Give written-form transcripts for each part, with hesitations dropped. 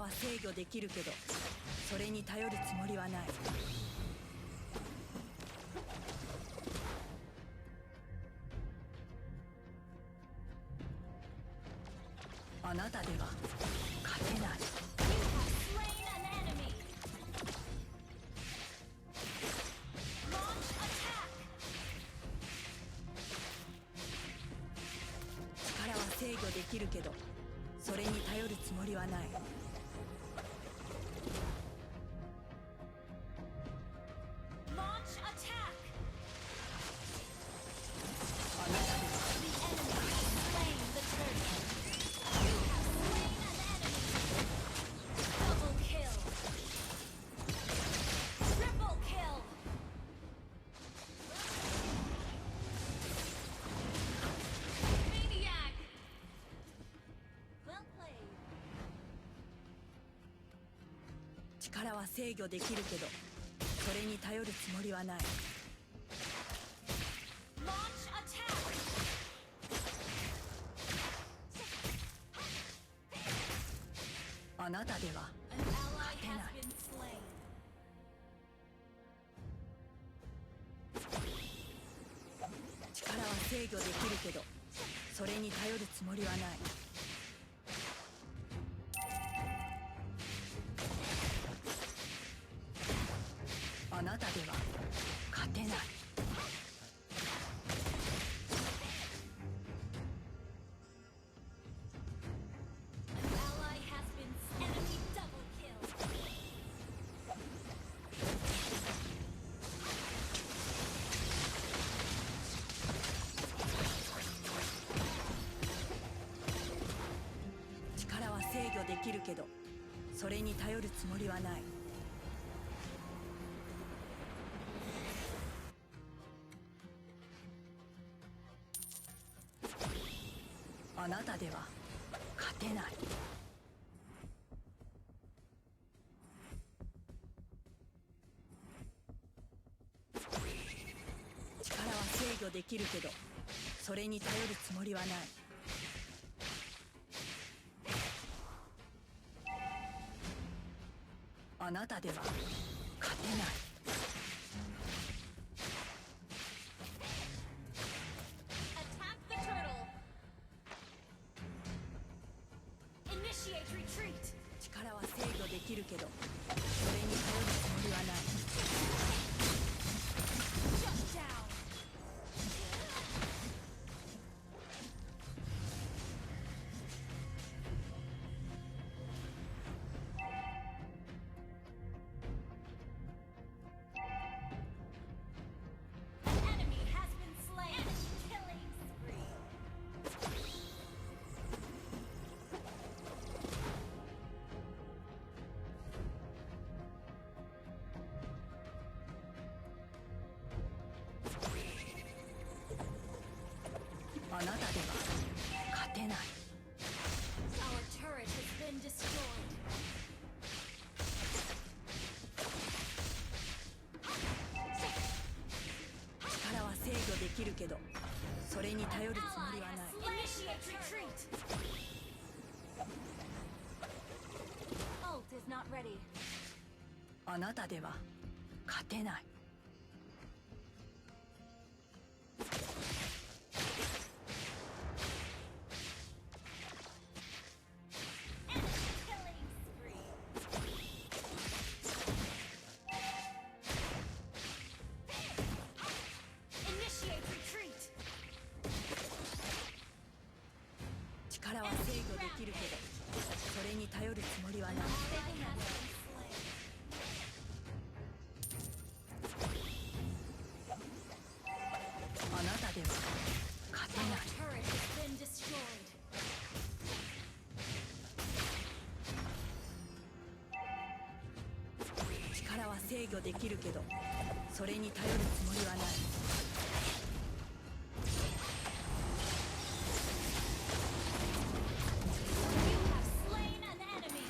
は制御できるけど、それに頼るつもりはない。あなたでは勝てない。 You have slain an enemy. Launch attack. 力は制御できるけど、それに頼るつもりはない。 Launch attack. あなたでは The enemy has slain the turtle. You have slain an enemy. Double kill. Triple kill. Maniac. Well played. 力は制御できるけど、それに頼るつもりはない。 Launch attack. あなたでは An ally 勝てない。 has been slain. 力は制御できるけど、それに頼るつもりはない。あなたでは勝てない。 An ally has been enemy double kill. 力は制御できるけど、それに頼るつもりはない。あなたでは勝てない。力は制御できるけど、それに頼るつもりはない。あなたでは勝てない。 Attack the turtle. Initiate retreat. 力は制御できるけど、それに頼るつもりはない。 Shut down. An enemy has been slain. Killing spree. あなたでは勝てない。 Our turret has been destroyed. 力は制御できるけど、それに頼るつも Ally りは has ない。 Initiate retreat. Ult is not ready. あなたでは勝てない。 Enemy killing spree. Initiate retreat. 力は制御できるけど、それに頼るつもりはない。 Ally has been slain. あなたでは勝て Our ない。 turret has been destroyed. 力は制御できるけど、それに頼るつもりはない。 You have slain an enemy.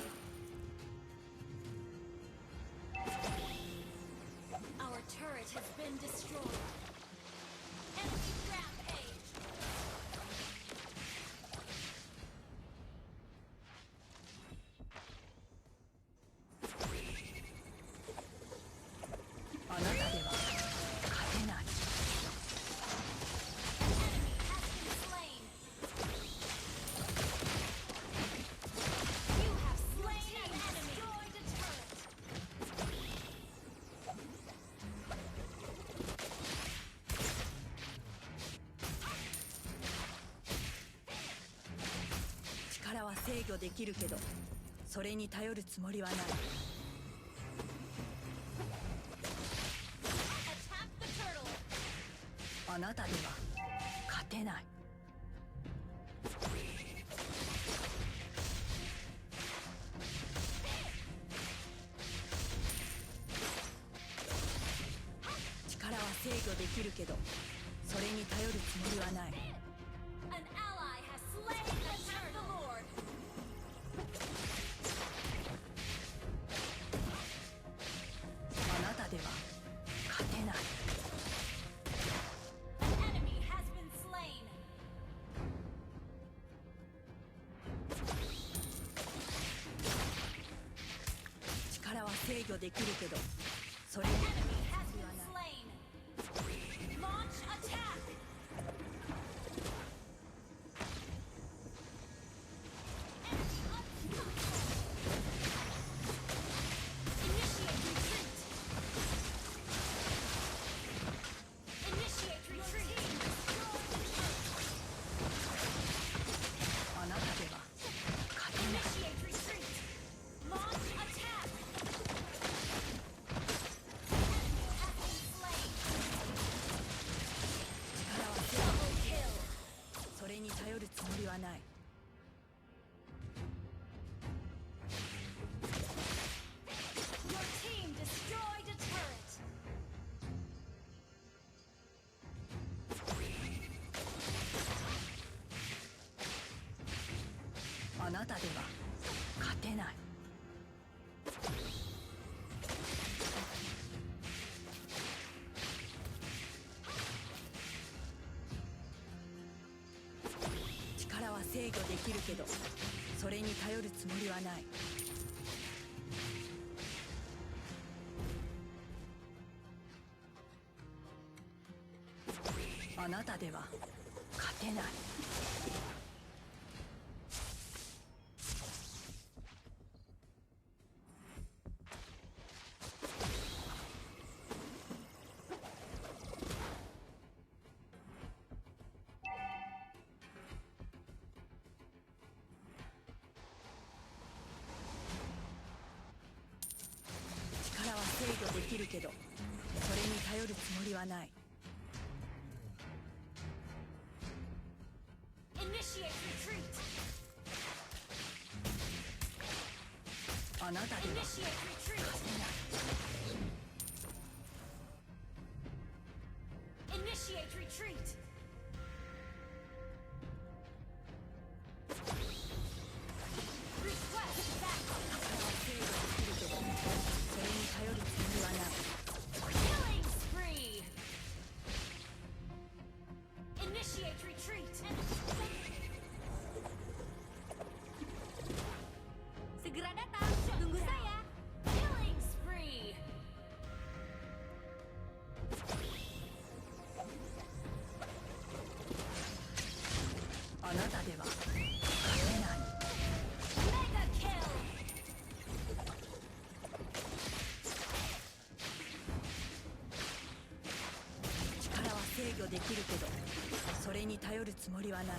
Our turret has been destroyed. Enemy rampage. 制御できるけど、それに頼るつもりはない。 Attack the turtle. あなたでは勝てない。力は制御できるけど、それに頼るつもりはない。 An ally has slain the turtle. Lord. あなたでは勝てない。 An enemy has been slain. 力は制御できるけど、それに Enemy has been slain. Launch attack. Enemy unstoppable. Initiate retreat. Initiate retreat. Destroy the turret. あなたでは勝てない。 Initiate retreat. Launch attack. Enemy has been slain. 力は制 Double kill. 御、それに頼るつもりはない。 Your team destroyed a turret. あなたでは勝てない。力は制御できるけど、それに頼るつもりはない。あなたでは勝てない。力は制御できるけど、それに頼るつもりはない。 Initiate retreat. あなたでは Initiate retreat. 勝てない。 Initiate retreat. Request backup. 力は制御できるけど、それに頼るつもりはない。 Killing spree. Initiate retreat. Segera datang. Tunggu saya. Killing spree. あなたでは勝てない。 Mega kill. 力は制御できるけど、それに頼るつもりはない。